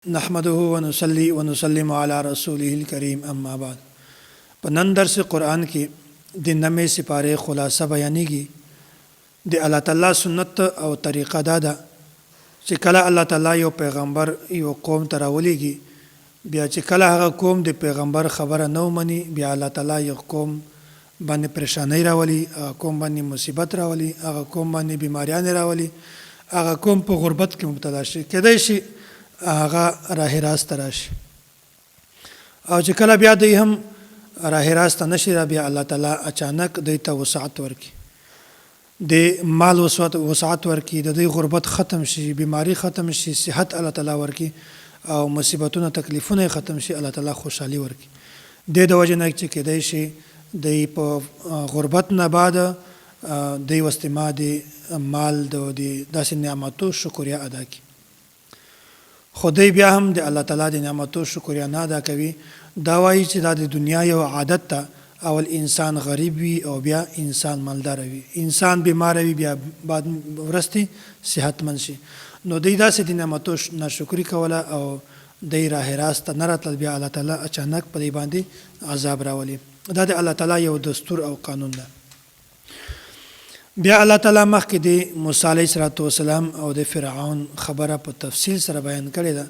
نحمده ونصلي ونسلم علی رسوله الکریم اما بعد په نن درس قرآن کې د نمې سپارې خلاصه بیانیږي. د الله تعالی سنت او طریقه دا ده چې کله الله تعالی یو پیغمبر یو قوم ته راولیږي، بیا چې کله هغه قوم د پیغمبر خبره نه ومني، بیا الله تعالی یو قوم باندې پریشانۍ راولي، هغه قوم باندې مصیبت راولي، هغه قوم باندې بیماریانې راولي، هغه قوم په غربت کې مبتلا شي، کیدای شي هغه راه راست ته راشي. او چې کله بیا دوی هم راه راست ته نشي را، بیا الله تعالی اچانک دوی ته وسعت ورکړي، د مال وسعت ورکړي، د دوی غربت ختم شي، بیماری ختم شي، صحت الله تعالی ورکړي او مصیبتونه تکلیفونه یې ختم شي، الله تعالی خوشحالي ورکړي. دې د وجې نه چې کیدای شي دوی په غربت نه بعد دوی واستما د مال د داسې نعمتو شکریه ادا کړي. خو دوی بیا هم د الله تعالی د نعمتو شکریه نه ادا کوي، دا وايي چې دا د دنیا یو عادت ده، اول انسان غریب وي او بیا انسان مالداره وي، انسان بیماره وي بیا بعد ورستې صحتمند شي، نو دوی داسې د نعمتو ناشکري کوله او دوی راه راست ته نه راتلل، بیا الله تعالی اچانک په دوی باندې عذاب راولي، دا د الله تعالی یو دستور او قانون ده. بیا الله تعالی مخکې د موسی علیه الصلاة والسلام او د فرعون خبره په تفصیل سره بیان کړې ده.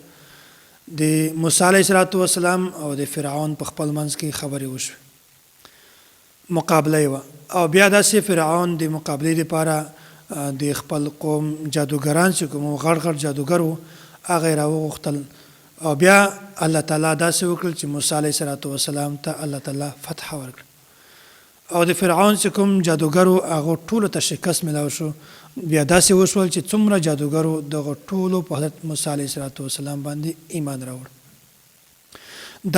د موسی علیه الصلاة والسلام او د فرعون په خپل منځ کې خبرې وشوې، مقابله یې وه، او بیا داسې فرعون د مقابلې لپاره د خپل قوم جادوګران چې کوم غټ غټ جادوګر وو هغه یې راوغوښتل، او بیا الله تعالی داسې وکړل چې موسی علیه الصلاة والسلام ته الله تعالی فتح ورکړه او د فرعون چې کوم جادوګر وو هغو ټولو ته شکست ملاو شو. بیا داسې وشول چې څومره جادوګر وو دغو ټولو په حضرت موسی علیه الصلوة والسلام باندې ایمان راوړ.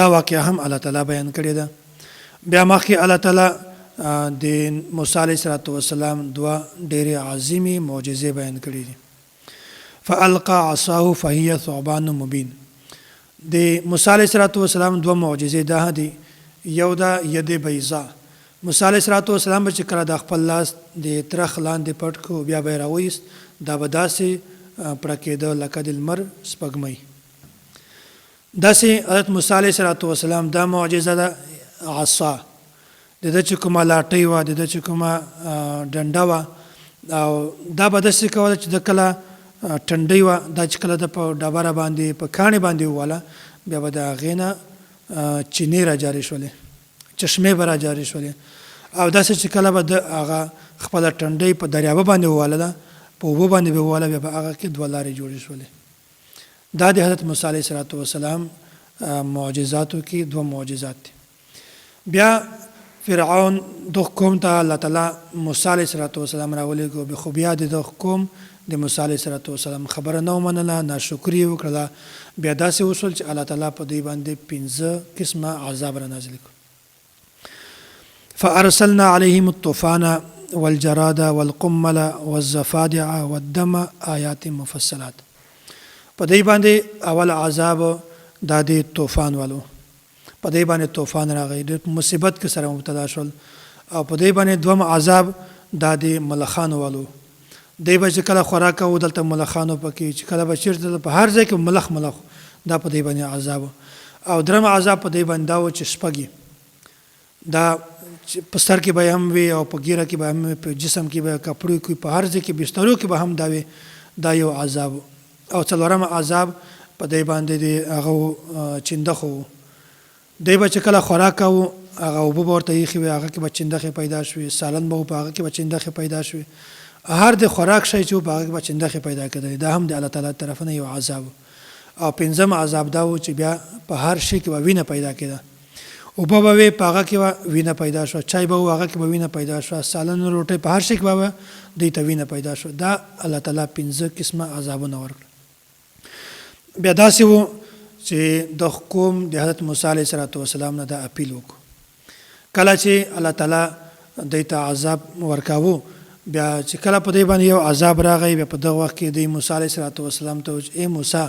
دا واقعه هم الله تعالی بیان کړې ده. بیا مخکې الله تعالی د موسی علیه الصلوة والسلام دوه ډېرې عظیمې معجزې بیان کړې دي. فألقی عصاه فهی ثعبان مبین. د موسی علیه الصلوة والسلام دوه معجزې دا دي، یو ده ید بیضاء، موسی علیه الصلوة والسلام به چې کله دا خپل لاس د ترخ لاندې پټ کړو بیا به یې راوایست، دا به داسې پړکېده لکه د لمر سپږمۍ. داسې حضرت موسی علیه الصلوة والسلام دا معجزه ده عصا، د ده چې کومه لاټۍ وه، د ده چې کومه ډنډه وه، او دا به داسې کوله چې د کله ټنډۍ وه، دا چې کله ده په ډبره باندې په کاڼي باندې وواله، بیا به د هغې نه چینې را جاري شولې، چشمې به را جاري شولې. او داسې چې کله به ده هغه خپله ټنډۍ په دریابه باندې ووالله، په اوبو باندې به وواله، بیا به هغه کې دوه لارې جوړې شولې. دا د حضرت موسی علیه السلام معجزاتو کې دوه معجزات دي. بیا فرعون دغ قوم ته الله تعالی موسی علیه الصلاة والسلام راولېږو، خو بیا د دغ قوم د موسی علیه الصلاة والسلام خبره نه ومنله، ناشکري یې وکړله، بیا داسې وشول چې الله تعالی په دوی باندې پنځه قسمه عذاب را نازل کړ. فارسلنا علیهم الطوفان والجراد والقمل والضفادع والدم آیات مفصلات. په دوی باندې اول عذاب دا د طوفان والو، په دوی باندې طوفان راغی، ډېر په مصیبت کې سره مبتلا شول. او په دوی باندې دوم عذاب دا د ملخانو والو، دوی به چې کله خوراک کوو دلته ملخانو پکې چې کله به چېرته په هر ځای کې ملخ ملخ، دا په دوی باندې عذاب. او درم عذاب په دوی باندې دا و چې شپږې دا په سر کې به هم وي او په ګیره کې به هم وي، په جسم کې به، کپړو کې، په هر ځای کې، بسترو کې به هم دا وي، دا یو عذاب. او څلورم عذاب په دی باندې د هغه چیندخو وو، دی به چې کله خوراک کاوه هغه اوبه به ورته ایښې وې، هغه کې به چیندخې پیدا شوې، سالن به و په هغه کې به چیندخې پیدا شوې، هر د خوراک شی چې و په هغه کې به چیندخې پیدا کېدلې، دا هم د الله تعالی طرف نه یو عذاب. او پنځم عذاب دا و چې بیا په هر شي کې به وینه پیدا کېده، اوبه به وې په هغه کې به وینه پیدا شوه، چای به و هغه کې به وینه پیدا شوه، سالن روټۍ په هر شي کې به دوی ته وینه پیدا شوه. دا الله تعالی پنځه قسمه عذابونه ورکړل. بیا داسې وو چې د قوم د حضرت موسی علیه السلام نه دا اپیل وکړو، کله چې الله تعالی دوی ته عذاب ورکاوه، بیا چې کله په دوی باندې یو عذاب راغی، بیا په دغه وخت کې دوی موسی علیه السلام ته وویل چې ای موسی،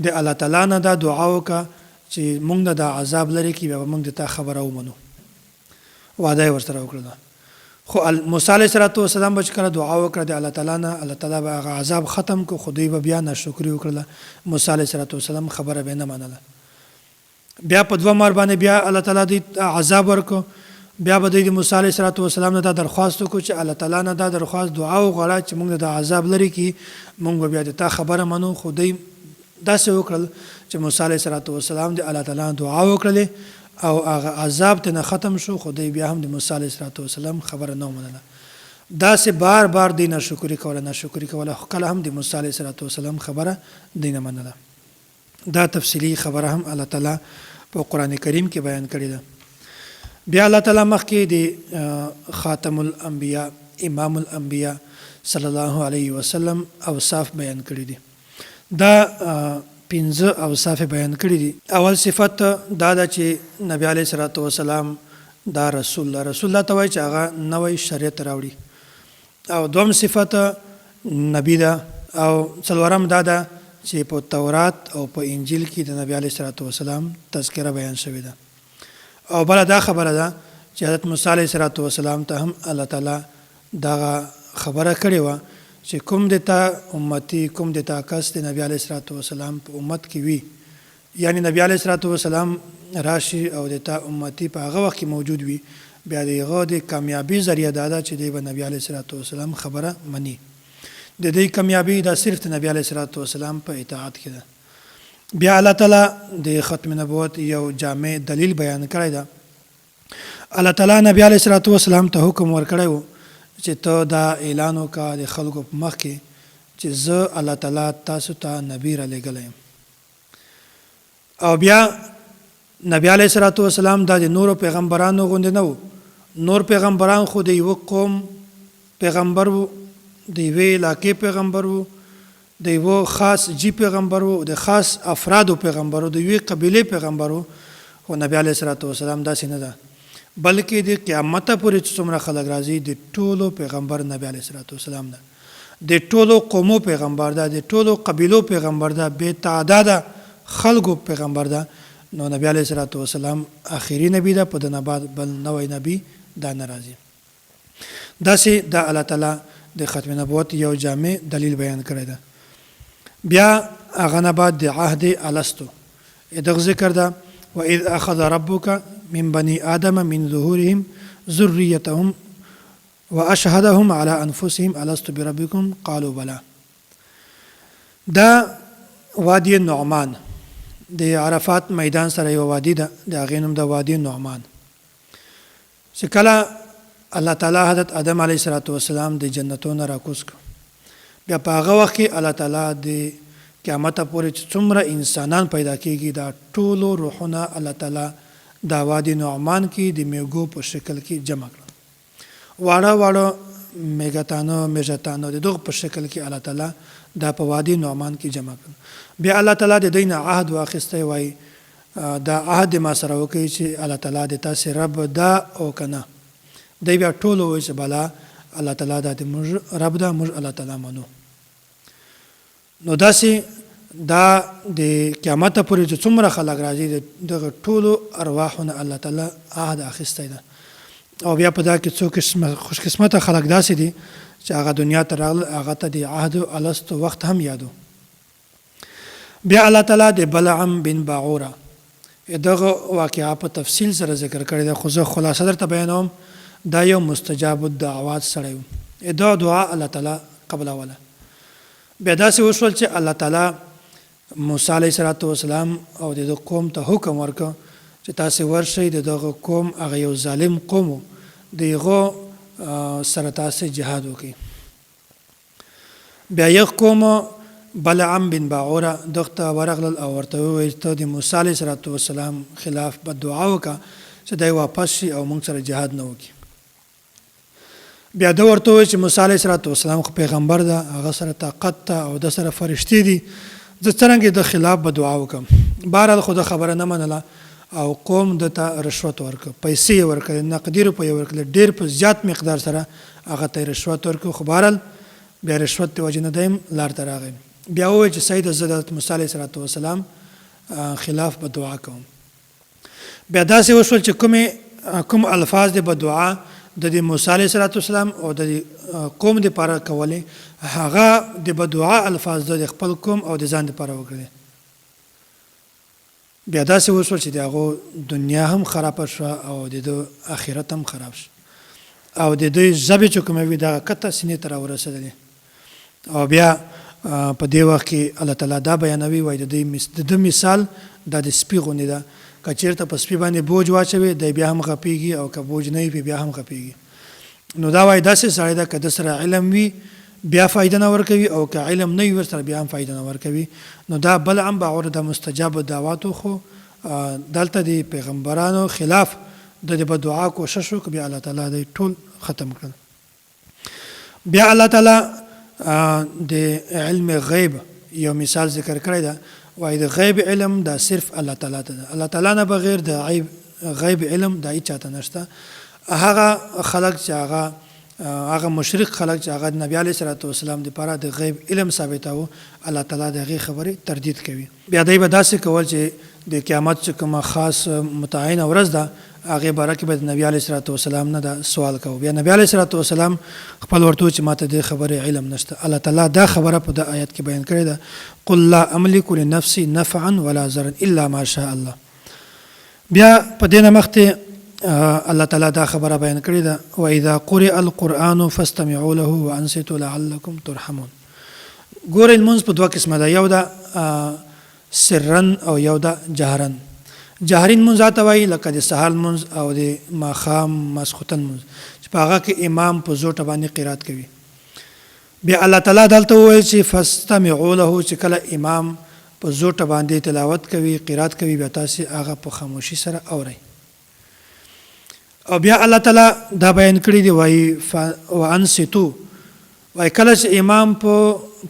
د الله تعالی نه دا دعا وکړه چې مونږ نه دا عذاب لرې کړي، بیا به مونږ د تا خبره ومنو. وعده یې ورسره وکړله. خو موسی علیه الصلوة والسلام به چې کله دعا وکړه د الله تعالی نه، الله تعالی به هغه عذاب ختم کړ، خو دوی به بیا ناشکري وکړله، موسی علیه الصلوة والسلام خبره به یې نه منله. بیا په دوه مار باندې بیا الله تعالی دوی ته عذاب ورکړ. بیا به دوی د موسی علیه الصلوة والسلام نه دا درخواست وکړ چې الله تعالی نه دا درخواست دعا وغواړه چې مونږ دا عذاب لرې کړي، مونږ به بیا د تا خبره منو. خو دوی داسې وکړل چې موسی علیه الصلوة والسلام د الله تعالی نه دعا وکړلې او هغه عذاب ترنه ختم شو، خو دوی بیا هم د موسی علیه الصلوة والسلام خبره نه ومنله. داسې بار بار دوی ناشکري کوله ناشکري کوله، خو کله هم د موسی علیه الصلوة والسلام خبره دوی نه منله. دا تفصیلي خبره هم الله تعالی په قرآن کریم کې بیان کړې ده. بیا الله تعالی مخکې د خاتم الانبیاء امام الانبیاء صلی الله علیه وسلم اوصاف بیان کړي دي. دا پنځه اوصاف بیان کړي دي. اول صفت دا ده چې نبی علیه الصلاة والسلام دا رسول ده، رسول الله ته وایي چې هغه نوی شریعت راوړي. او دوم صفت نبی ده. او څلورم دا ده چې په تورات او په انجیل کې د نبی علیه الصلاة والسلام تذکره بیان شوې ده. او بله دا خبره ده چې حضرت موسی علیه الصلاة والسلام ته هم الله تعالی دغه خبره کړې وه چې کوم د تا امتي، کوم د تا کس د نبي علیه الصلاة والسلام په امت کې وي، یعنې نبي علیه الصلاة والسلام راشي او د تا امتي په هغه وخت کې موجود وي، بیا د هغه د کامیابي ذریعه دا ده چې دی به نبي علیه الصلاة والسلام خبره مني. د دوی کامیابي دا صرف د نبي علیه الصلاة والسلام په اطاعت کې ده. بیا الله تعالی د ختم نبوت یو جامع دلیل بیان کړی ده. الله تعالی نبی علیه الصلاة والسلام ته حکم ورکړی وو چې ته دا اعلان وکړه د خلکو په مخ کې چې زه الله تعالی تاسو ته نبی را لېږلی یم. او بیا نبی علیه الصلاة والسلام دا د نورو پیغمبرانو غوندې نه وو. نور پیغمبران خو د یوه قوم پیغمبر وو، د یوې علاقې پیغمبر وو، د یوه خاص جي پیغمبر وو، د خاص افرادو پیغمبر وو، د یوې قبیلې پیغمبر وو، خو نبی علیه الصلوة والسلام داسې نه ده، بلکې د قیامته پورې چې څومره خلک راځي د ټولو پیغمبر نبی علیه الصلوة والسلام ده، د ټولو قومو پیغمبر ده، د ټولو قبیلو پیغمبر ده، بې تعداده خلکو پیغمبر ده، نو نبی علیه الصلوة والسلام اخري نبی ده، په ده نه بعد بل نوی نبی دا نه راځي. داسې دا الله تعالی د ختم نبوت یو جامع دلیل بیان کړی ده. بیا هغه نه بعد د عهد الستو دغه ذکر ده، واذ اخذ ربک من بني آدم من ظهورهم ذریتهم واشهدهم على انفسهم الست بربکم قالوا بلا. دا وادي نعمان د عرفات میدان سره یو وادي ده، د هغې نوم ده وادي نعمان. چې کله الله تعالی حضرت آدم علیه الصلاة والسلام د جنتو نه راکوز کړ، بیا په هغه وخت کې الله تعالی د قیامته پورې چې څومره انسانان پیدا کیږي دا ټولو روحونه الله تعالی دا وادي نعمان کې د میږو په شکل کې جمع کړل. واړه واړه میږتانه میږتانه د دغه په شکل کې الله تعالی دا په وادي نعمان کې جمع کړل. بیا الله تعالی د دوی نه عهد واخیستی، وایي دا عهد دې ما سره وکړي چې الله تعالی د تاسې رب ده او که نه؟ دوی بیا ټولو وویل چې بلا، الله تعالی دا د موږ رب ده، موږ الله تعالی منو. نو داسې دا د قیامته پورې چې څومره خلک راځي د دغه ټولو ارواحو نه الله تعالی عهد اخیستی ده. او بیا په دا کې څو خوش قسمته خلک داسې دي چې هغه دنیا ته راغلل، هغه ته د عهد الستو وخت هم یادو. بیا الله تعالی د بلعم بن باعوره دغه واقعه په تفصیل سره ذکر کړې ده، خو زه خلاصه درته بیانوم. دا یو مستجاب الدعوات سړی و، دغه دعا الله تعالی قبلوله. بیا داسې وشول چې الله تعالی موسی علیه الصلاة والسلام او د ده قوم ته حکم ورکړ چې تاسې ورشئ د دغه قوم، هغه یو ظالم قوم و، د هغه سره تاسې جهاد وکړئ. بیا یغ قوم بلعم بن باعوره دغ ته ورغلل او ورته وویل، ته د موسی علیه الصلاة والسلام خلاف بد دعا وکړه چې دی واپس شي او مونږ سره جهاد نه وکړي. بیا ده ورته وویل چې موسی علیه الصلاة والسلام خو پیغمبر ده، هغه سره طاقت ده او ده سره فرشتې دي، زه څرنګه د خلاف به دعا وکړم؟ بهرحال خو ده خبره نه منله او قوم ده ته رشوت ورکړ، پیسې یې ورکړې، نقدي روپۍ یې ورکړې، ډېر په زیات مقدار سره هغه ته یې رشوت ورکړ، خو بهرحال بیا رشوت د وجې نه دی هم لار ته راغی. بیا وویل چې صحیح ده، زه د حضرت موسی علیه الصلوة والسلام خلاف به دعا کوم. بیا داسې وشول چې کومې کوم الفاظ د بددعا د دې موسی علیه السلام او د قوم د پاره کولې، هغه د بدعا الفاظ د خپل قوم او د ځان لپاره وکړي. بیا داسې وشول چې د هغو دنیا هم خرابه شوه او د ده آخرت هم خراب شو، او د دوی ژبې چې کومه وي دغه کته سینې ته راورسېدلې. او بیا په دې وخت کې الله تعالی دا بیانوي، وایي د دوی د ده مثال دا د سپي غوندې ده، که چېرته په سپي باندې بوج واچوې دی بیا هم غپېږي، او که بوج نه وي بیا هم غپېږي. نو دا وایي داسې سړی ده که ده سره علم وي بیا فایده نه ورکوي، او که علم نه وي ورسره بیا هم فایده نه ورکوي. نو دا بلعم باعور د مستجاب الدعوات خو دلته د پیغمبرانو خلاف د د بدعا کوشش وکړ، بیا الله تعالی دی ټول ختم کړل. بیا الله تعالی د علم غیب یو مثال ذکر کړی ده، وایي د غیب علم دا صرف الله تعالی ته ده، الله تعالی نه بغیر د عیب غیب علم دا هیچا ته نشته. هغه خلک چې هغه مشرک خلک چې هغه د نبی علیه الصلاة والسلام دپاره د غیب علم ثابتاوه، الله تعالی د هغې خبرې تردید کوي. بیا دوی به داسې کول چې د قیامت چې کومه خاص متعینه ورځ ده هغې باره کې به د نبی علیه الصلاة والسلام نه دا سوال کاوه. بیا نبی علیه الصلاة والسلام خپل ورته وویل چې ماته دې خبرې علم نشته. الله تعالی دا خبره په دا آیت کې بیان کړې ده، قل لا املک لنفسي نفعا ولا ضرا الا ما شاء الله. بیا په دې نه مخکې الله تعالی دا خبره بیان کړې ده، واذا قرئ القرآن فاستمعوا له وانصتوا لعلکم ترحمون. ګورئ لمونځ په دوه قسمه ده، یو ده سرا او یو ده جهرا. جهري لمونځ هغه ته وایي لکه د سهار لمونځ او د ماښام ماسخوتن لمونځ چې په هغه کې امام په زوټه باندې قرات کوي. بیا الله تعالی دلته وویل چې فاستمعوا له، چې کله امام په زوټه باندې تلاوت کوي قرات کوي بیا تاسې هغه په خاموشي سره اورئ. او بیا الله تعالی دا بیان کړی دی، وایي وانصتو، وایي کله چې امام په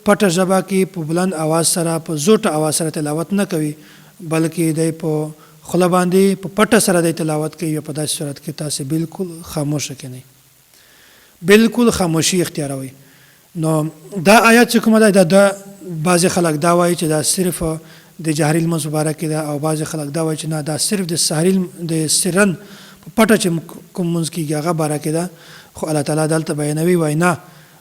پټه ژبه کې په بلند اواز سره په زوټه اواز سره تلاوت نه کوي بلکې دی په خوله باندې په پټه سره دی تلاوت کوي، په داسې صورت کې تاسې بالکل خاموشه کینئ، بالکل خاموشي اختیاروئ. نو دا آیات چې کومه ده دا د بعضې خلک دا وایي چې دا صرف د جهري لمونځ په باره کې ده، او بعضې خلک دا وایي چې نه دا صرف د سهري د سرن په پټه چې کوم لمونځ کېږي هغه باره کې ده. خو الله تعالی دلته بیانوي، وایي نه،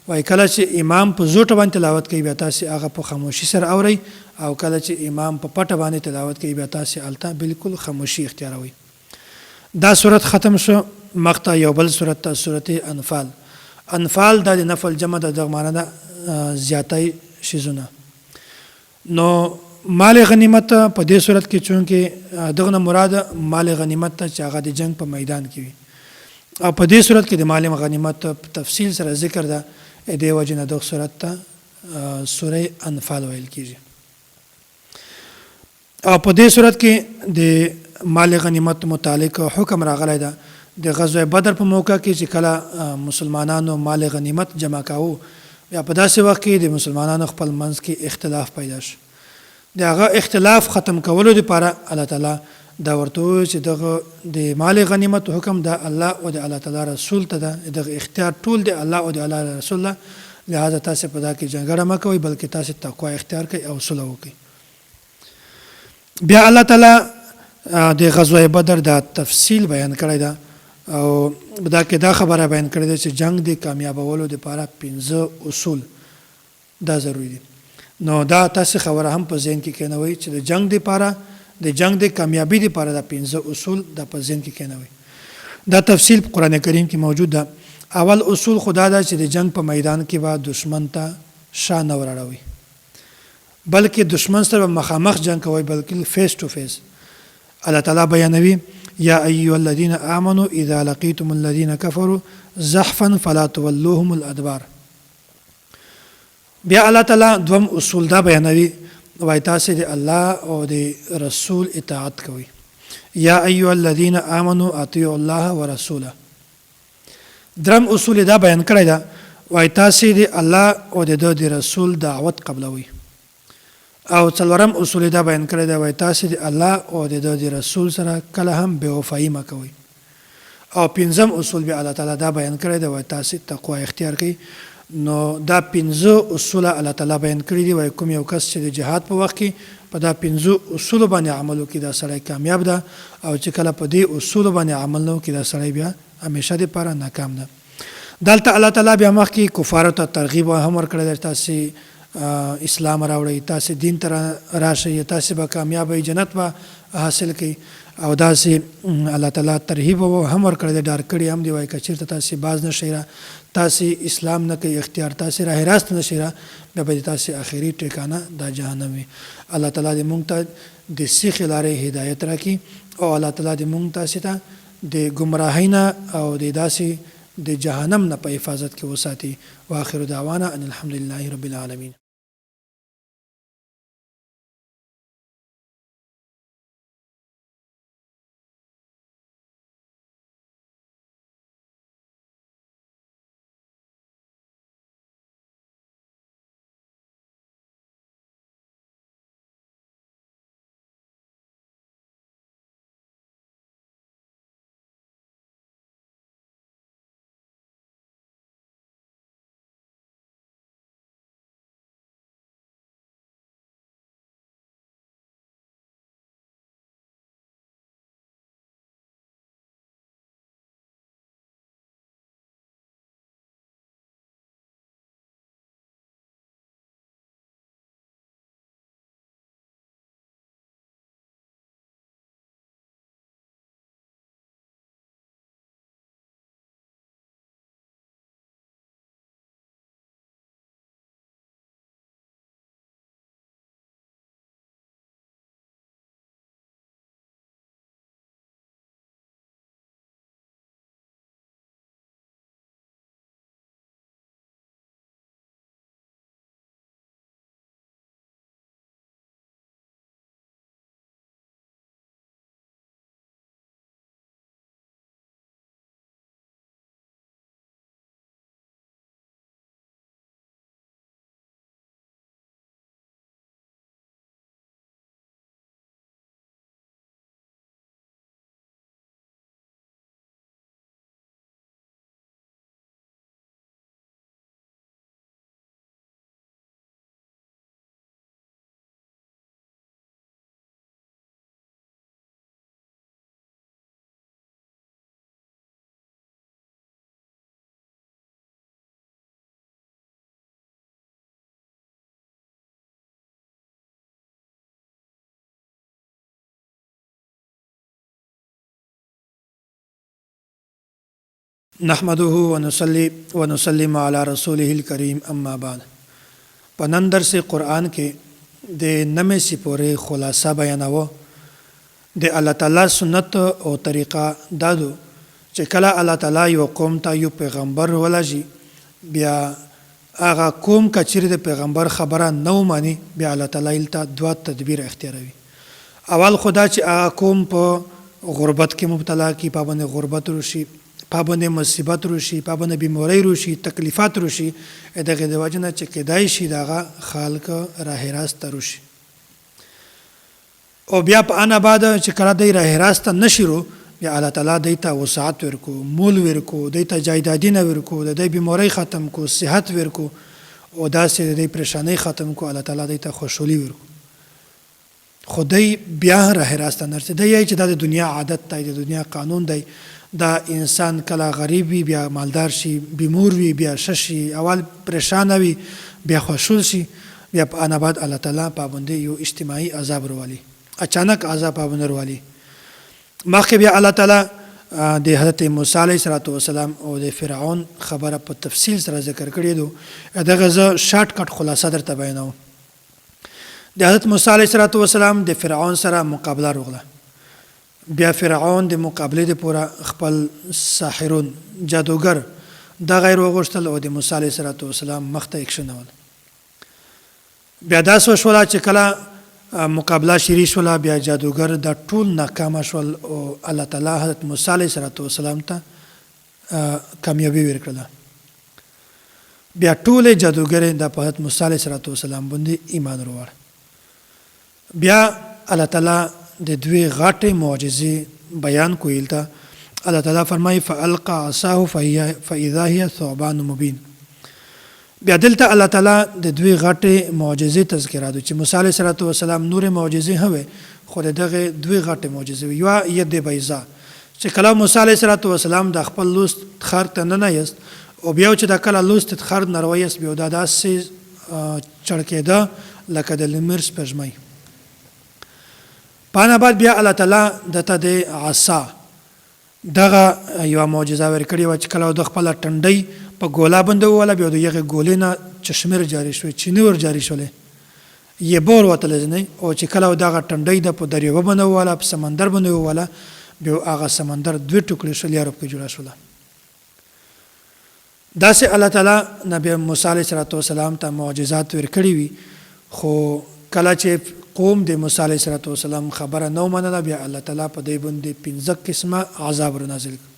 وایي کله چې امام په زوټه باندې تلاوت کوي بیا تاسې هغه په خاموشي سره اورئ، او کله چې امام په پټه باندې تلاوت کوي بیا تاسې هلته بالکل خاموشي اختیاروئ. دا سورت ختم شو، مخته یو بل سورت ته، سورت انفال. انفال دا د نفل جمع ده، دغه معنی ده زیاتی شیزونه. نو مال غنیمت په دې صورت کې چونکه دغه نه مراد مال غنیمت ته چې هغه د جنگ په میدان کې وي، او په دې صورت کې د مال غنیمت په تفصیل سره ذکر ده، دې وجې نه دغه صورت ته سوره انفال ویل کیږي. او په دې صورت کې د مال غنیمت متعلق حکم راغلی ده. د غزوه بدر په موقع کې چې کله مسلمانانو مال غنیمت جمع کاوه، بیا په داسې وخت کې د مسلمانانو خپل منځ کې اختلاف پیدا شو. د هغه اختلاف ختم کولو لپاره الله تعالی دا ورته وویل چې دغه د مال غنیمت حکم د الله او د الله تعالی رسول ته ده، دغه اختیار ټول د الله او د الله رسول ده، لهذا تاسې په دا کې جګړه مه کوئ، بلکې تاسې تقوا اختیار کړئ او صلح وکړئ. بیا الله تعالی د غزوه بدر دا تفصیل بیان کړی ده، او دا کې دا خبره بیان کړې ده چې جنگ د کامیابولو لپاره پنځه اصول دا ضروري دي. نو دا تاسو خبره هم په ذهن کې کینوئ چې د جنگ لپاره د جنگ د کامیابی لپاره دا پنځه اصول دا په ذهن کې کینوئ. دا تفصیل په قرآن کریم کې موجود ده. اول اصول خدا دا چې د جنگ په میدان کې به دشمن ته شا نه وراړوي، بلکې دشمن سره به مخامخ جنګ کوئ، بلکې فیس ټو فیس. الله تعالی بیانوي، یا ایها الذین آمنوا اذا لقیتم الذین کفروا زحفا فلا تولوهم الادبار. بیا الله تعالی دوم اصول دا بیانوي، وایي تاسې د الله او د رسول اطاعت کوئ. یا ایها الذین آمنوا اطیعوا الله ورسوله. درم اصول یې دا بیان کړی ده، وایي تاسې د الله او د ده د رسول دعوت قبلوئ. او څلورم اصول یې دا بیان کړی ده، وایي تاسې د الله او د ده د رسول سره کله هم بې وفایي مه کوئ. او پنځم اصول بیا الله تعالی دا بیان کړی دی، وایي تاسې تقوا اختیار کړئ. نو دا پنځه اصوله الله تعالی بیان کړي دي، وایي کوم یو کس چې د جهاد په وخت کې په دا پنځو اصولو باندې عمل وکړي دا سړی کامیاب ده، او چې کله په دې اصولو باندې عمل نه وکړي دا سړی بیا همیشه دپاره ناکام ده. دلته الله تعالی بیا مخکې کفارو ته ترغیب هم ورکړی دی، تاسې اسلام راوړئ، تاسې دین ته راشئ، تاسې به کامیاب یئ، جنت به حاصل کړئ. او داسې الله تعالی ترهیب هم ورکړی دی، ډار کړي هم دی، وایي که چېرته تاسې باز نه شئ را، تاسې اسلام نه کوئ اختیار، تاسې راه راست نه شئ را، بیا به د تاسې اخري ټیکانه دا جهنم وي. الله تعالی دې مونږ ته د سیخې لارې هدایت راکړي او الله تعالی دې مونږ تاسې ته د ګمراهۍ نه او د داسې د جهنم نه په حفاظت کې وساتي. واخر دعوانا ان الحمدلله رب العالمین. نحمده ونصلي ونسلم على رسوله الكريم اما بعد. په نن درس قرآن کې د نمې سپورې خلاصه بیانوو. د الله تعالی سنت او طریقه دا دو چې کله الله تعالی یو قوم ته یو پیغمبر ولږي، بیا هغه قوم که چیرې د پیغمبر خبره نه ومني، بیا الله تعالی هلته دوه تدبیره اختیاروي. اول خو دا چې هغه قوم په غربت کې مبتلا کړي، په باندې غربت روشي، په باندې مصیبت روشي، په باندې بیمورۍ روشي، تکلیفات روشي، دغه د وجې نه چې کېدای شي دغه خلک راه راست ته روشي. او بیا په انا بعد چې کله دی راه راست ته نشي رو، بیا الله تعالی دی ته وسعت ورکو، مول ورکو، دی ته جایدادینه ورکو، د دی بیمورۍ ختم کو، صحت ورکو، او داسې د دی پریشانۍ ختم کو، الله تعالی دی ته خوشحالي ورکو. خو دی بیا راه راست نه رسي. دی یې چې دا د دنیا عادت دی، د دنیا قانون دی، دا انسان کله غریب وي بیا مالدار شي، بیمور وي بیا ښه شي، اول پریشانه وي بیا خوشحال شي، بیا په انا بعد الله تعالی پابندې یو اجتماعي عذاب روالي، اچانک عذاب پابند روالي. مخکې بیا الله تعالی د حضرت موسی علیه الصلاة والسلام او د فرعون خبره په تفصیل سره ذکر کړې دو. دغه زه شارټ کټ خلاصه درته بیانوم. د حضرت موسی علیه الصلاة والسلام د فرعون سره مقابله روغله. بیا فرعون د مقابلې د پوره خپل ساحرون جادوګر دغه یې روغوښتل او د موسی علیه الصلاة والسلام مخ ته یې کښېنول. بیا داسې وشوله چې کله مقابله شروع شوله، بیا جادوګر دا ټول ناکامه شول او الله تعالی حضرت موسی علیه الصلاة والسلام ته کامیابي ورکړله. بیا ټولې جادوګرې د په حضرت موسی علیه الصلاة والسلام باندې ایمان وروړ. بیا الله تعالی د دوی غټې معجزې بیان کویل ته الله تعالی فرمایي فالقى عصاه فاذا هي ثعبان مبین. بیا دلته الله تعالی د دوی غټې معجزې تذکره ده چې موسی علیه الصلاة والسلام نورې معجزې هم وې، خو د دغه دوی غټې معجزې وې. یوه ید بیضا چې کله موسی علیه الصلوة والسلام د خپل لوست تخر ته ننه ایست او بیا چې دا کله لوست تخر نه رویست، بیا دا داسې چړکېده لکه د لمر سپوږمۍ. پانه بعد بیا الله تعالی دته د عصا دغه یوه معجزه ورکړې وه چې کله د خپله ټنډۍ په ګولا باندې ووهله، بیا د یغې ګولې نه چشمې جاري شوې، چینې ور جاري شولې، یې به ور وتلې ځنې. او چې کله دغه ټنډۍ د په دریوه باندې ووهله، په سمندر باندې ووهله، بیا هغه سمندر دوې ټوکړې شو، لیارو پکې جوړه شوله. داسې الله تعالی نبی موسی علیه الصلوة والسلام ته معجزات ورکړي وي، خو کله چې قوم د موسی علیه الصلوة والسلام خبره نه ومنله، بیا الله تعالی په دوی باندې پنځه قسمه عذاب ورنازل کړ.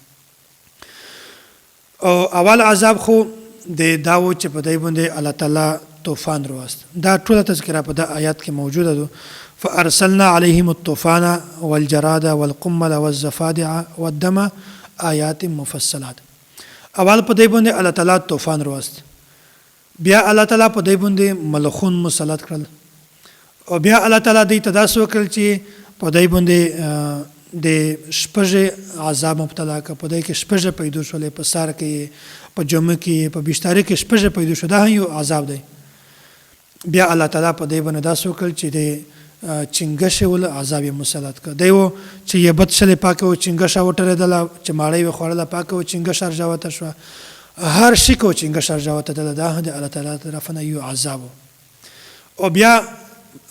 او اول عذاب خو د دا و چې په دوی باندې الله تعالی طوفان رواست. دا ټوله تذکره په دا آیات کې موجوده ده. فارسلنا علیهم الطوفان والجراد والقمل والضفادع والدم آیات مفصلات. اول په دوی باندې الله تعالی طوفان رواست، بیا الله تعالی په دوی باندې ملخون مسلط کړل، او بیا الله تعالی دوی ته داسې وکړل چې په دوی باندې د شپږې عذاب مبتلا کړ. په دوی کې شپږې پیدا شولې، په سر کې، په جامو کې، په بسترې کې شپږې پیدا شو، دا هم یو عذاب دی. بیا الله تعالی په دوی باندې داسې وکړل چې د چنګښې ول عذاب یې مسلط کړ. دی و چې یې بد شلې پاکه و، چنګښه وټرېدله، چې ماړۍ یې خوړله پاکه و، چنګښه رژوته شوه، هر شي کو چنګښه رژوته دله، دا هم د الله تعالی طرف نه یو عذاب و. او بیا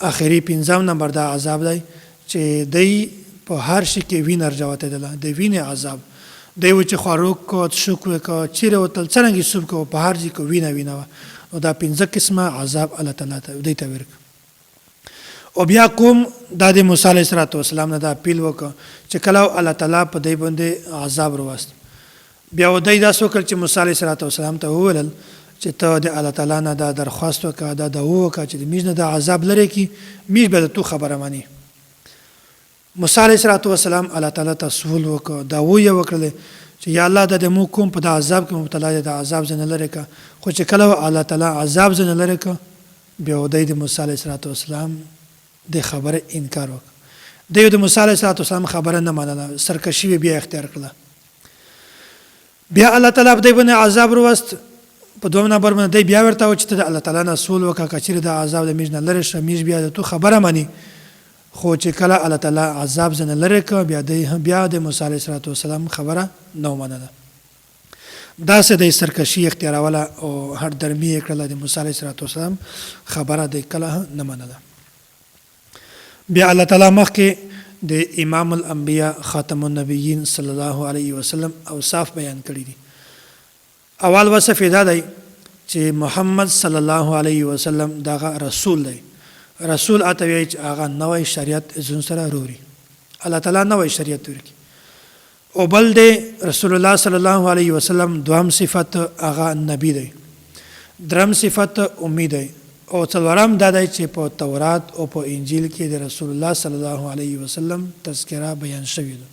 اخري پنځم نمبر دا عذاب دی چې دی په هر شي کې وینه رژوتېدله، د وینې عذاب. دی و چې خوراک کو، څښک وکړ، چیرې وتل، څرنګه یې سوب کو، په هر ځای کې وینه وینه وه. نو دا پنځه قسمه عذاب الله تعالی ته دوی ته ورکړ. او بیا قوم دا د موسی علیه الصلوة والسلام نه دا اپیل وکړ چې کله الله تعالی په دوی باندې عذاب راوست، بیا و دوی داسې وکړل چې موسی علیه الصلوة والسلام ته وویل چې ته د الله تعالی نه دا درخواست وکړه، دا دعوه وکړه چې د میږ نه دا عذاب لرې کړي، میږ بیا د تو خبره مني. موسی علیه الصلوة والسلام الله تعالی ته سول وکړ، دعوه یې وکړلې چې یا الله دا د مو قوم په دا عذاب کې مبتلا دی، دا عذاب ځنې لرې کړه. خو چې کله الله تعالی عذاب ځنې لرې کړ، بیا دوی د موسی علیه الصلوة والسلام د خبرې انکار وکړ. دوی د موسی علیه الصلوة والسلام خبره نه منله، سرکشي یې بیا اختیار کړله. بیا الله تعالی په دوی باندې عذاب راوست. په دویم نمبر باندې دی بیا ورته و چې ته د الله تعالی نه سول وکړه، که چېرې دا عذاب د میږ نه لرې شه، میږ بیا د تو خبره مني. خو چې کله الله تعالی عذاب ځنې لرې کړ، بیا دی بیا د موسی علیه الصلوة والسلام خبره نه ومنله. داسې دی سرکشي اختیاروله او هټ درمي یې کړله، د موسی علیه الصلوة والسلام خبره دی کله هم نه منله. بیا الله تعالی مخکې د امام الانبیاء خاتم النبیین صلی الله علیه وسلم اوصاف بیان کړي دي. اول وصف یې دا دی چې محمد صلی الله علیه وسلم دغه رسول دی. رسول اته وایي چې هغه نوی شریعت ځون سره روري، الله تعالی نوی شریعت ورکي. او بل دی رسول الله صلی الله علیه وسلم دوهم صفت هغه نبی دی، درم صفت امی دی، او څلورم دا دی چې په تورات او په انجیل کې د رسول الله صلی الله علیه وسلم تذکره بیان شوې ده.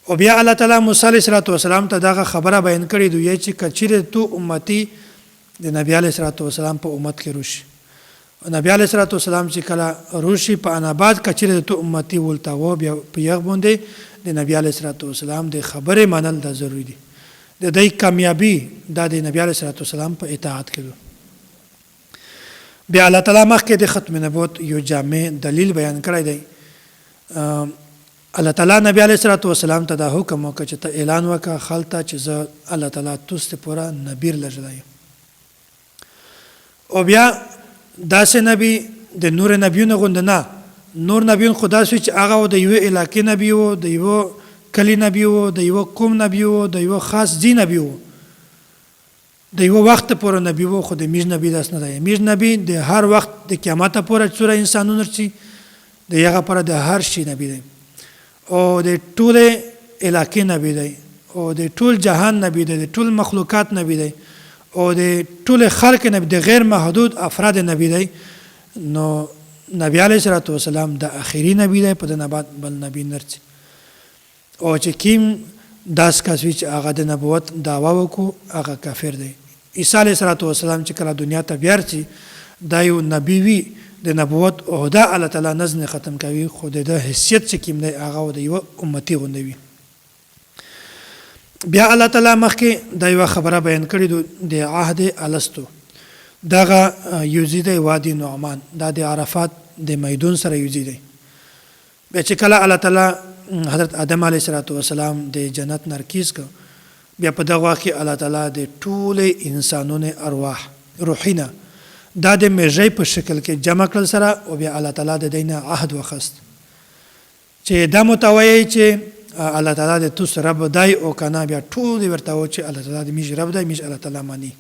او بیا الله تعالی موسی علیه الصلاة والسلام ته دغه خبره بیان کړې دوی چې که چیرې تو امتی د نبی علیه الصلاة والسلام په امت کې روشي، نبی علیه الصلاة والسلام چې کله روشي په اناباد، که چیرې د تو امتی ولته و، بیا په یغ باندې د نبی علیه الصلاة والسلام د خبرې منل دا ضروري دي. د دی کامیابی دا د نبی علیه الصلاة والسلام په اطاعت کې ده. بیا الله تعالی مخکې د ختم نبوت یو جامع دلیل بیان کړی دی. الله تعالی نبی علیه الصلاة والسلام ته دا حکم وکړ چې ته اعلان وکړه خلک ته چې زه الله تعالی توس ته پوره نبیر لږلی یم. او بیا داسې نبی د نور نبیونو غوندې نه، نور نبیون خو داسې چې هغه د یوې علاقې نبی وو، د یوه کلي نبی وو، د یوه قوم نبی وو، د یوه خاص ځای نبی وو، د یوه وخت پورې نبی وو. خو د میږ نبی داس نه دی. میږ نبی د هر وخت د قیامت پورې څوره انسانونه رسي د هغه پر د هر شي نبی دی، او د ټوله علاقې نبی دی، او د ټول جهان نبی دی، د ټول مخلوقات نبی دی، او د ټول خلق نبی، د غیر محدود افراد نبی دی. نو نبی علیه الصلاة والسلام د اخیری نبی دی، په دنه بعد بل نبی نرڅي. او چې کیم داس کس وي چې هغه د نبوت دعوه وکړو هغه کافر دی. عیسی علیه الصلاة والسلام چې کله دنیا ته بیا رسي دا یو نبی وي، د نبوت عهده الله تعالی نه ځنې ختم کوي، خو د ده حیثیت چې کیم دی هغه د یوه امتي غوندې وي. بیا الله تعالی مخکې دا یوه خبره بیان کړې دو د عهد الستو دغه یوځی دی وادي نعمان، دا د عرفات د میدون سره یوځی دی. بیا چې کله الله تعالی حضرت آدم علیه الصلاة والسلام د جنت نه رکیز کړ، بیا په دغه وخت کې الله تعالی د ټولې انسانونو ارواح روحینه دا د میږی په شکل کې جمع کړل سره او بیا الله تعالی د دی نه عهد وخست چې دا مو ته وایئ چې الله تعالی د توس رب دی او که نه. بیا ټول ورته وو چې الله تعالی د میږ رب دی، میږ الله تعالی مني.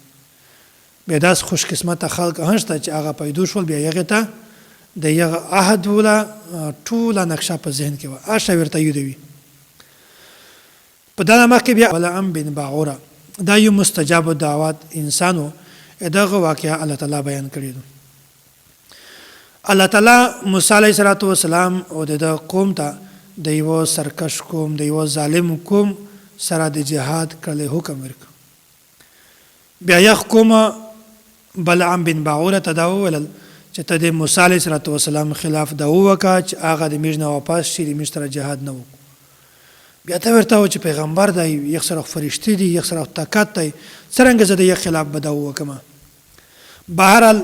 بیا داس خوش قسمته خلق هم شته چې هغه پیدو شول، بیا یغه ته د یغه عهد ولا ټوله نقشه په ذهن کې وه، اشه ورته یودوي. په دغه مخ کې بیا بلعم بن باعوره دا یو مستجاب الدعوات انسان و، دغه واقعه الله تعالی بیان کړی ده. الله تعالی موسی علیه الصلاة والسلام او د ده قوم ته د یوه سرکش قوم، د یوه ظالم قوم سره د جهاد کړلی حکم ورکړ. بیا یخ قوم بلعم بن باعوره ته دا وویل چې ته د موسی علیه الصلاة والسلام خلاف دا ووکه چې هغه د میږ نه واپس شي، د میږ سره جهاد نه وکړو. بیا ته ورته و چې پیغمبر دی، یخ سره فرشتي دي، یخ سره طاقت دی، څرنګه زه د یخ خلاف به دا ووکم؟ بهرحال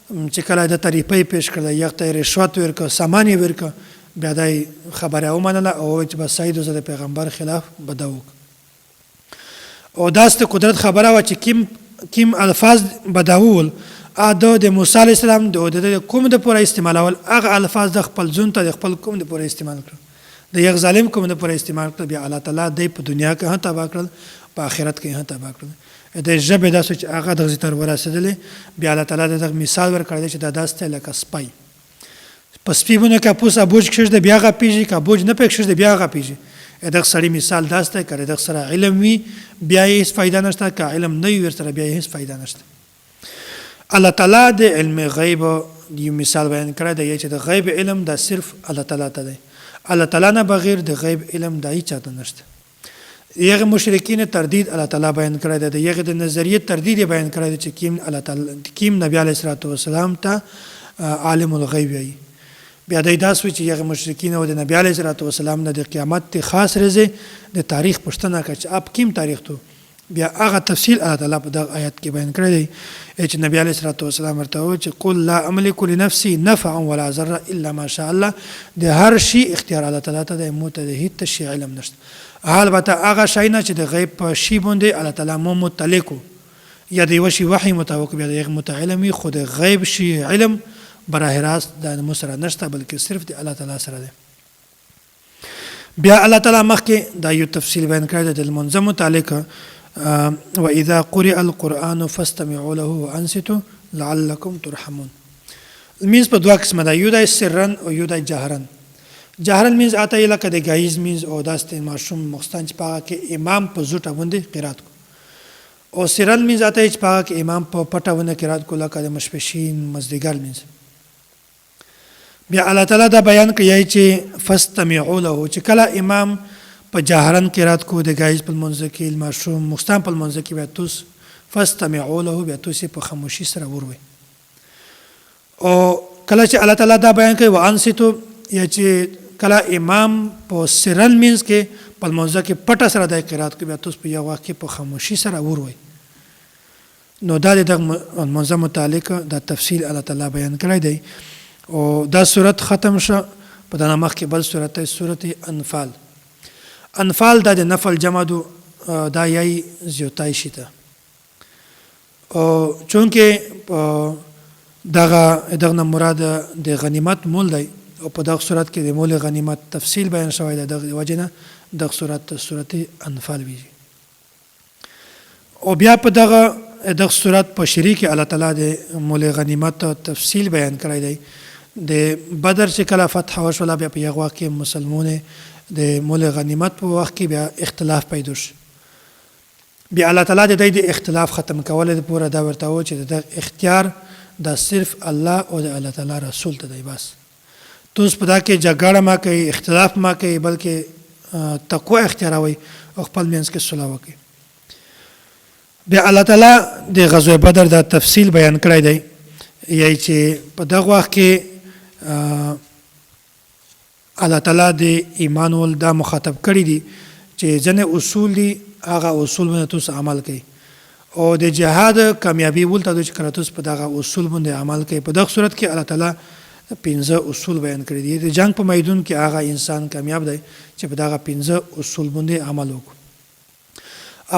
چې کله ده ته ریپۍ پیش کړله، یخ ته یې رشوت ورکړ، سامان یې ورکړ، بیا دا یې خبره ومنله او وویل چې بس صحیح ده، زه د پیغمبر خلاف به دا وکړم. او داس د قدرت خبره وه چې کیم کیم الفاظ به دا وول، د د موسی علیه السلام د د د کوم د پوره استعمالول، هغه الفاظ د خپل ځون ته د خپل کوم د پوره استعمال کړ، د یغ ظالم کوم د پوره استعمال کړ. بیا الله تعالی دی په دنیا کې هم تباه کړل، په آخرت کې هم تباه کړل. د ژبې داسې چې هغه دغه تر ورسېدلې. بیا الله تعالی دغه مثال ورکړی دی چې دا داسې دی لکه سپی په سپي باندې که پوسه بوج کښېږدي بیا غپېږي، که بوج نه پرې کښېږدي بیا غپېږي. دغه سړي مثال داسې دی، که دغه سره علم وي بیا یې هېڅ فایده نشته، که علم نه وي ورسره بیا یې هېڅ فایده نشته. الله تعالی د علم غیب یو مثال بیان کړی دی چې د غیب علم دا صرف الله تعالی ته دی، الله تعالی نه بغیر د غیب علم دا هیچا ته نشته. یغه مشرکین تردید الله تعالی بیان کړی دی، د یغه د نظریې تردید یې بیان کړی دی چې کیم الله تعالی کیم نبی علیه الصلاة والسلام ته عالم الغیب وایي. بیا دی داس وی چې یغه مشرکین او د نبی علیه الصلاة والسلام نه د قیامت د خاص ورځې د تاریخ پوښتنه کړه چې اپ کیم تاریخ تو. بیا هغه تفصیل الله تعالی په دغه آیت کې بیان کړی دی چې نبی علیه الصلاة والسلام ورته وویل چې قل لا املک لنفسي نفعا ولا ضرا الا ما شاء الله. د هر شي اختیار الله تعالی ته دی، مو ته د هیڅ شي علم نشته، البته هغه شی نه چې د غیب په شي باندې الله تعالی مو مطلع کو یا د یوه شي وحی مو ته وکړو، بیا د هغه مو ته علم وي، خو د غیب شي علم براه راست دا مو سره نشته، بلکې صرف د الله تعالی سره دی. بیا الله تعالی مخکې دا یو تفصیل بیان کړی دی د لمونځه متعلق، واذا قرئ القرآن فاستمعوا له وانصتوا لعلکم ترحمون. لمونځ په دوه قسمه ده، یو دی سرا او یو دی جهرا. جهرا لمونځ اته یې لکه د ګایز لمونځ او داسې ماشوم مخستان چې په هغه کې امام په زوټه باندې قرات کو، او سرا لمونځ اته یې چې په هغه کې امام په پټه ونه قرات کو لکه د مشپشین مازدیګر لمونځ. بیا الله تعالی دا بیان کوي چې فاستمعوا له، چې کله امام په جهرن قرات کو د ګایز په لمونځ کې، ماشوم مخستان په لمونځ کې، بیا توس فاستمعوا له، بیا توس په خاموشي سره وروي. او کله چې الله تعالی دا بیان کوي وانصتو، یا چې کله امام په سرن مینځ کې په لمونځ کې پټه سره د قرات کو، بیا توس په یو وخت کې په خاموشي سره وروي. نو دا د دغه لمانځه متعلق دا تفصیل الله تعالی بیان کړی دی. او دا سورت ختم شو. په دغه مخکې بل سورت دی، سورت انفال. انفال دا د نفل جمع دو، دا یای زیوتای شي ته، او چونکه په دغه دغه نه مراد د غنیمت مول دی، او په دغه صورت کې د مول غنیمت تفصیل بیان شوی دی، دغه وجنه دغه صورت سورت انفال ویږي. او بیا په دغه دغه صورت په شریع کې الله تعالی د مول غنیمت تفصیل بیان کړی دی. د بدر چې کله فتح وشوله، بیا په یو وخت کې مسلمانې د مول غنیمت په وخت کې بیا اختلاف پیدا شو. بیا الله تعالی د دې د اختلاف ختم کولو لپاره دا ورته و چې د اختیار دا صرف الله او د الله تعالی رسول ته دی، بس توس په دا کې جګړه ما کوي، اختلاف ما کوي، بلکې تقوا اختیاروي او خپل منځ کې صلح وکړي. بیا الله تعالی د غزوه بدر دا تفصیل بیان کړی دی، یعنی چې په دغه وخت کې الله تعالی د ایمان ول دا مخاطب کړی دي چې چې ځنې اصول دي هغه اصول باندې تاسو عمل کوي او د جهاد کامیابی ولته ده چې کله تاسو په دغه اصول باندې عمل کوي. په دغه صورت کې الله تعالی پنځه اصول بیان کړي دي. د جنگ په میدان کې هغه انسان کامیاب دی چې په دغه پنځه اصول باندې عمل وکړي.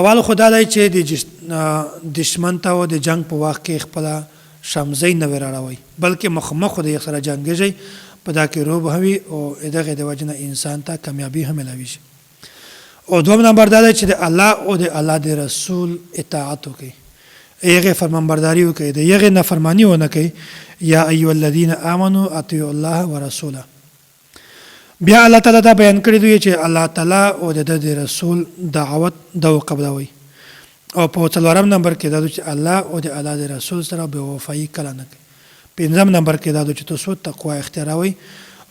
اول خو دا دی چې د دشمن ته او د جنګ په وخت کې خپله شمزۍ نه وراړوئ، بلکې مخامخ د یخ سره جنګیږئ، په دا کې روب هم وي او دغې د وجې نه انسان ته کامیابي هم ملاویږي. او دوم نمبر دا دی چې د الله او د الله د رسول اطاعت وکړئ، یغې فرمانبرداري وکړئ، د یغې نافرماني ونه کړئ. یا ایها الذین آمنو اطیعوا الله ورسوله. بیا الله تعالی دا بیان کړی دی چې الله تعالی او د ده د رسول دعوت دا وقبلوي. او په څلورم نمبر کې دا چې الله او د الله د رسول سره بې وفایي کله نه کوي. پنځم نمبر کې دا چې تاسو تقوا اختیاروئ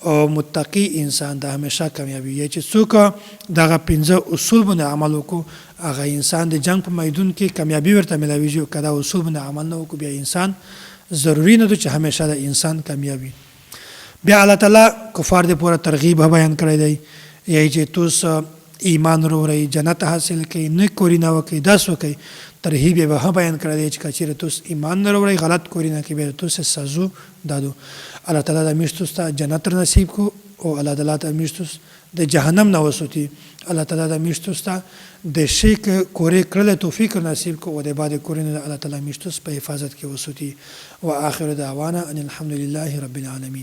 او متقی انسان د همیشه کامیابي یې، چې څوک دغه پنځه اصول باندې عمل وکړو هغه انسان د جنگ په میدان کې کامیابي ورته ملاویږي، او که دا اصول باندې عمل نه وکړو بیا انسان ضروري نه ده چې همیشه د انسان کامیابي. بیا الله تعالی کفار دې پوره ترغیب هم بیان کړی دی، یعنی چې توس ایمان وروړئ، جنت حاصل کړئ، نه کورینه وکړئ، داس وکړئ. ترهیب یې به هم بیان کړی دی چې که چیرې توس ایمان نه وروړئ، غلط کورینه کوي، بیا توس سزو دادو. الله تعالی د موږ توس ته جنت ور نصیب کو او الله تعالی ته موږ توس د جهنم نه وسوتي. الله تعالی د موږ توس ته د شیک کورې کړل توفیق نصیب کو او د بعد کورینه الله تعالی موږ توس په حفاظت کې وسوتي. واخر دعوانا ان الحمد لله رب العالمین.